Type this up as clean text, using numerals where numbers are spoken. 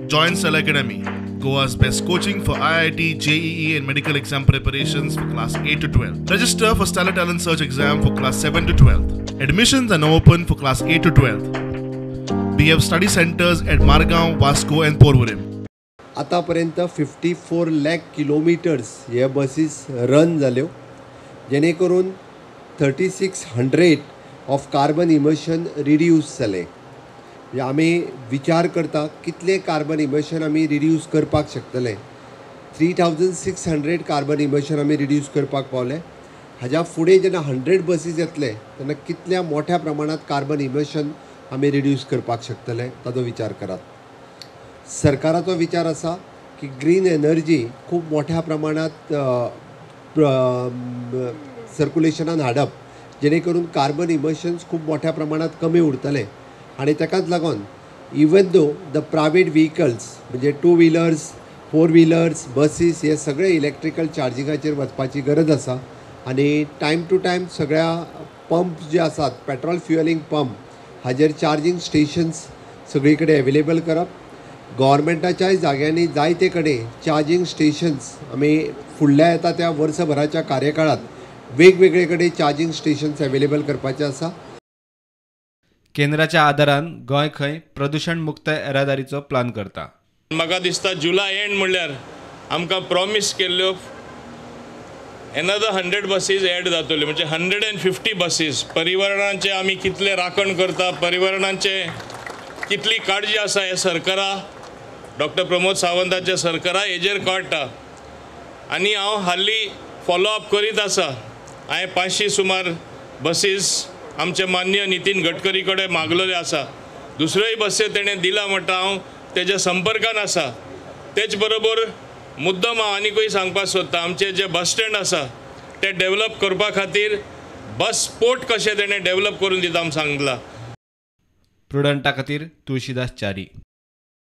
Join Stellar Academy, Goa's best coaching for IIT, JEE and medical exam preparations for class 8 to 12. Register for Stellar Talent Search exam for class 7 to 12. Admissions are now open for class 8 to 12. We have study centers at Margao, Vasco and Porvorim. आतापर्यंत 54 lakh kilometres हे बसीस run जाल्यो, जेणे करून 3600 of carbon emission reduce जालें. म्हणजे आमी विचार करता कितले कार्बन इमिशन आमी रिड्यूस करपाक शकतले. 3600 कार्बन इमिशन आमी रिड्यूस करपाक पावले. हाज्या फुडें जेन्ना 100 बसीस येतले तेन्ना कितल्या मोठ्या प्रमाणांत कार्बन इमिशन आमी रिड्यूस करपाक शकतले ताजो विचार करात. सरकाराचो विचार आसा की ग्रीन एनर्जी खूब मोठ्या प्रमाणांत सर्कुलेशनान हाडप, जेणे करून कार्बन इमिशन्स खूब मोठ्या प्रमाणांत कमी उरतले. आनी ताकाच लागून even though the private vehicles म्हणजे 2 व्हिलर्स, 4 व्हिलर्स, बसीस हे सगळे इलेक्ट्रिकल चार्जिंगाचेर वचपाची गरज आसा. आनी टायम टू टायम सगळ्या पंप जे आसात पेट्रोल फ्युएलिंग पंप हाजेर चार्जिंग स्टेशन्स सगळी कडेन एवेलेबल करप. गव्हर्मेंटाच्याय जाग्यांनी जायते कडेन चार्जिंग स्टेशन्स आमी फुडल्या येता त्या वर्सभराच्या कार्यकाळांत वेगवेगळे कडेन चार्जिंग स्टेशन्स एवेलेबल करपाचे आसा. केंद्राच्या आदारान गोंय खंय प्रदूषण मुक्त येरादारीचो प्लान करता. म्हाका दिसता जुलय एंड म्हणल्यार आमकां प्रॉमीस केल्ल्यो एनदर 100 बसीस एड जातल्यो, म्हणजे 150 बसीस. परिवरणाचे आमी कितले राखण करता, परिवरणाचे कितली काळजी आसा हे सरकारा, डॉक्टर प्रमोद सावंताच्या सरकारा हेजेर कळटा. आनी हांव हाल्ली फॉलोअप करीत आसा. हांवें 500 सुमार बसीस आमचे मान्य नितीन गडकरी कडेन मागलेले आसा. दुसऱ्योय बसी तेणें दिला म्हणटा, हांव तेज्या संपर्कान आसा. तेच बरोबर मुद्दम हांव आनीकूय सांगपाक सोदता, आमचे जे बस स्टँड आसा ते डेवलप करपा खातीर बस पोर्ट कशें तेणें डेवलप करून दिता आमी सांगला. प्रुडंटा खातीर तुळशीदास च्यारी.